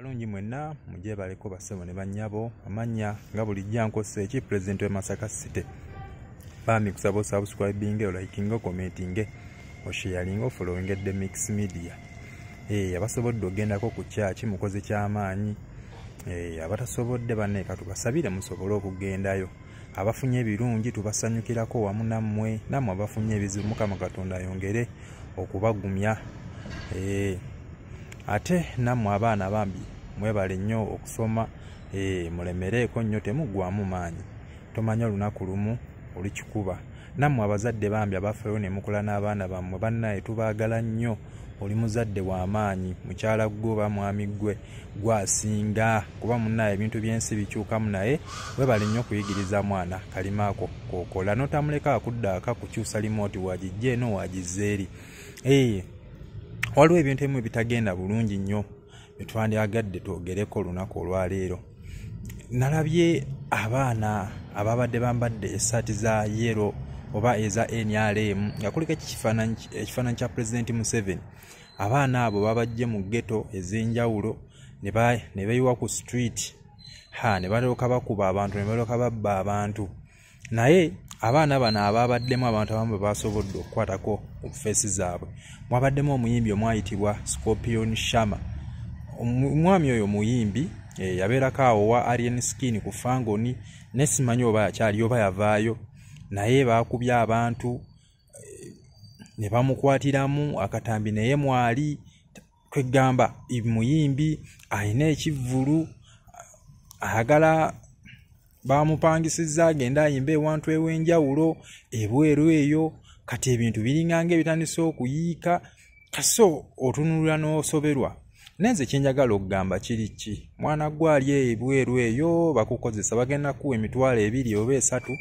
Abalungi mwenna mugyebaleko bassebo ne bannyabo, amannya nga bulijjo ankosa eki Pulezidenti w'e Masaka City. Bambi nkusaba osubscribinge, olikinge, okomentinge, osharinge, ofollowinge The Mix Media. Abasobodde ogendako ku kyaki mukoze kyamaanyi, abatasobodde banne katubasabire musobole okugendayo. Abafunye ebirungi tubasanyukirako wamu nammwe, nammwe abafunye ebizibu Mukama Katonda ayongere okubagumya. Ate nammwe abaana bambi mwebale nnyo okusoma, mulemereeko nnyo temuggwamu maanyi, tomanya olunaku lumu olikikuba. Nammwe abazadde bambi abafeeyo ne mukola n'abaana bammwe, bannaye tubaagala nnyo. Oli muzadde w'amaanyi, mukyala gwe oba mwami gwe gwasinga, kuba munnaye ebintu by'ensi bikyukamu, naye webale nnyo okuyigiriza mwana kalima ako k'okola, n'otamuleka akudda aka kukyusa limooti wagijja eno wagizza eri. Waliwo ebintu ebimu ebitagenda bulungi nnyo byetwandyagadde twogereko olunaku olwaleero. Nalabye abaana ababadde bambadde essaati za yellow oba eza NRM nga kuliko ekifaananyi kya Pulezidenti Museveni. Abaana abo babajje mu ghetto ez'enjawulo ne beeyiwa ku street, ne balyoka bakuba abantu, ne balyoka babba abantu. Naye abaana bano ababaddemu abantu abamu be basobodde okukwatako ku feesi zaabwe, mwabaddemu omuyimbi omwayitibwa Scorpion Shama. Omwami oyo muyimbi, yabeerako awo wa Alien Skin ku Fangoni, ne simanyi oba akyali oba yavaayo, naye baakubye abantu ne bamukwatiramu akatambi, naye mwali kwegamba muyimbi alina ekivvulu, ayagala bamupangisizza agende ayimbe ewantu ew'enjawulo ebweru eyo. Kati ebintu biringa ng'ebitandise okuyiika, kaso otunulira n'osoberwa. Naye nze kye njagala okugamba kiri ki, mwana gwe ali ebweru eyo bakukozesa, bagenda kuwa 20,000 oba 3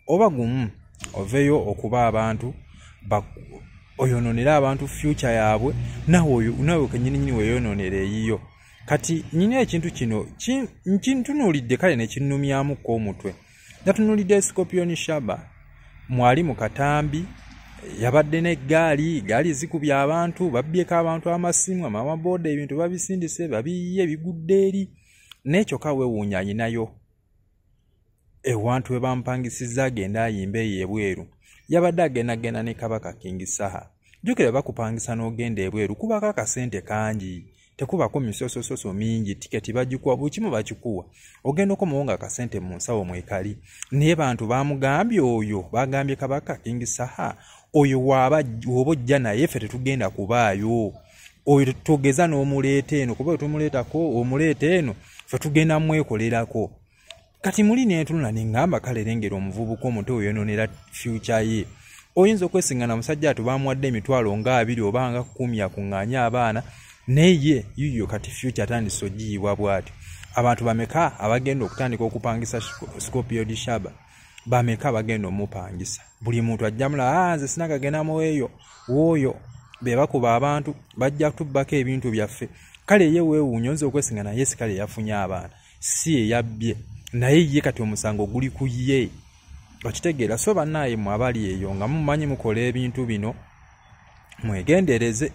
oba 1, oveeyo okuba abantu oyonoonera abantu future yaabwe, naawe kennyininyini weeyonoonera eyiyo. Kati nina ekintu kino nkintunuulidde kale ne kinnumyamukko omutwe. Natunuulidde Scorpion Shaba mwali mu katambi, yabadde n'eggaali, gaali zikubye abantu, babbyeko abantu amasimu, amabooda, ebintu babisindise, babiyiye, bigudde eri. Naye kyokka weewuunya ayinayo ewantu we bamupangisizza agende ayimbe eyo ebweru. Yabadde agendagenda ne Kabaka King Saha. Jjukira bakupangisa n'ogenda ebweru kubako akasente kangi, tekubako misosososo mingi, tiketi bagikuwa, buli kimu bakikuwa, ogenda okomawo nga akasente mu nsawo mwekali. Naye bantu bamugambye oyo, bagambye Kabaka King Saha oyo woba ojja naye ffe tetugenda kubaayo, oyo togeza n'omuleeta eno, kuba tumuleetako omuleeta eno ffe tugenda mwekolerako. Kati muli nentunula ne ŋŋamba kale lengera omuvubuka omuto oyonoonera future ye. Oyinza okwesingana musajja ati bamuwadde 20,000 oba nga 10 akuŋŋaanye abaana, naye ye yiyo kati future atandise ogiyibwa bw'atyo. Abantu bameka abagenda okutandika okupangisa Scorpion Shaba? Bameka abagenda omupangisa? Buli muntu ajja mulaba, nze sinakagenda muweeyo wooyo, be bakuba abantu bajja kutubbako ebintu byaffe. Kale ye weewuunya, oyinza okwesingana ye si kale yafunye abaana, si eyabbye, naye ye kati omusango guli ku ye. Okitegeera? So bannaaye mmwe abali eyo nga mumanyi mukola ebintu bino, mwegendereze,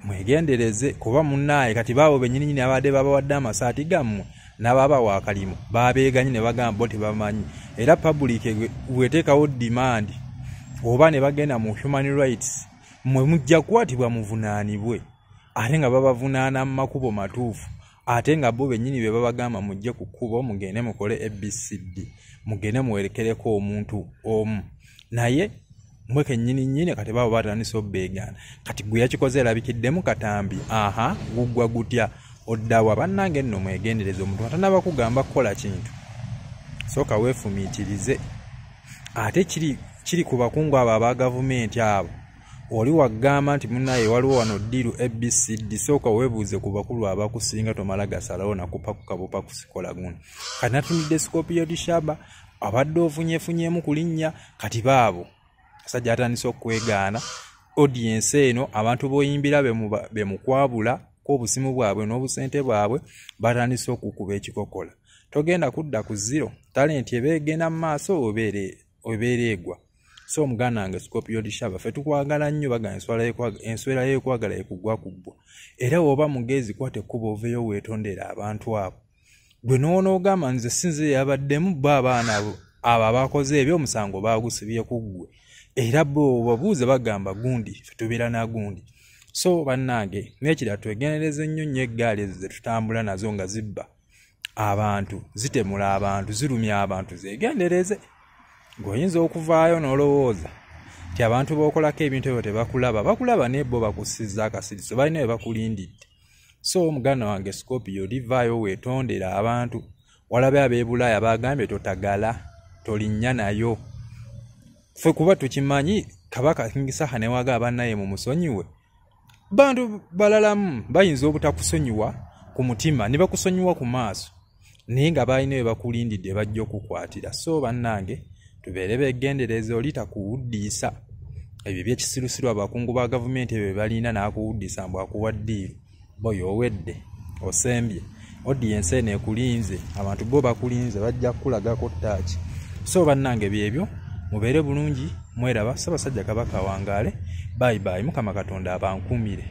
mwegendereze, kuba munnaaye kati baabo bennyininyini abadde babawadde amasaati gammwe n'ababawa akalimu babeeganye ne bagamba bo tebamanyi. Era public bw'eteekawo demand oba ne bagenda mu human rights, mmwe mujja kukwatibwa muvunaanibwe, ate nga babavunaana mu makubo matuufu, ate nga bo bennyini be babagamba mujje ku kkubo mugende mukole ABCD, mugende muwerekereko omuntu omu. Naye mmwe kennyininyini kati baabo batandise obbeegaana. Kati gwe yakikoze erabikiddemu katambi, aha, guggwa gutya, oddawa? Bannange nno mwegendereze, omuntu atannaba kugamba kukola kintu sooka weefumiitirize. Ate kiri ku bakungu abo aba gavumenti abo, oli wagamba nti munnaye waliwo wano ddiiru ABCD, sooka weebuuze ku bakulu abakusinga, tomala gasalawo nakupakuka bupakusikola guno. Kati natunudde Scorpion Shaba abadde ofunyeefunyeemu ku linnya, kati baabo asajja atandise okwegaana audience eno, abantu b'oyimbira be mukwabula ko obusimu bwabwe n'obusente bwabwe, batandise okukuba ekikokola. Togenda kudda ku zero, talenti eba egenda mu maaso obeera egwa. So muganda wange Scorpio Lishaba, ffe tukwagala nnyo, bagamba enswera y'ekwagala ekugwa ku bbwa. Era bw'oba mugezi kwata ekkubo oveeyo weetondere abantu abo. Gwe n'onoogamba nze si nze yabaddemu, bo abaana abo abakoze ebyo omusango baagusibye ku ggwe. Era bo obabuuze bagamba gundi, ffe tubeera na gundi. So bannange, n'ekirala twegendereze nnyo nnyo eggaali ezo ze tutambula nazo nga zibba abantu, zitemula abantu, zirumya abantu, zeegendereze. Ng'oyinza okuvaayo n'olowooza nti abantu b'okolako ebintu ebyo tebakulaba, bakulaba naye bo bakussizza akasiriso, balina bye bakulindidde. So muganda wange Scorpio, livaayo weetondere abantu. Walabe ab'e Bulaaya bagambye totagala, tolinnya nayo. Ffe kuba tukimanyi Kabaka King Saha ne wagamba bannaye mumusonyiwe. Bantu balalamu bayinza obutakusonyiwa ku mutima ne bakusonyiwa ku maaso, naye nga balina bye bakulindidde bajja okukwatira. So bannange tubeere beegendereza, oli takuwuddiisa. Ebyo ebyekisirusiru abakungu ba gavumenti ebyo bye balina n'akuwuddiisa mbu akuwa ddiiru, boyo owedde, osembye, audience eno ekulinze, abantu bo bakulinze, bajja kukulagako ttaaki. So bannange byebyo, mubeere bulungi, mweraba. Ssaabasajja Kabaka awangaale. Bye bye, Mukama Katonda abankuumire.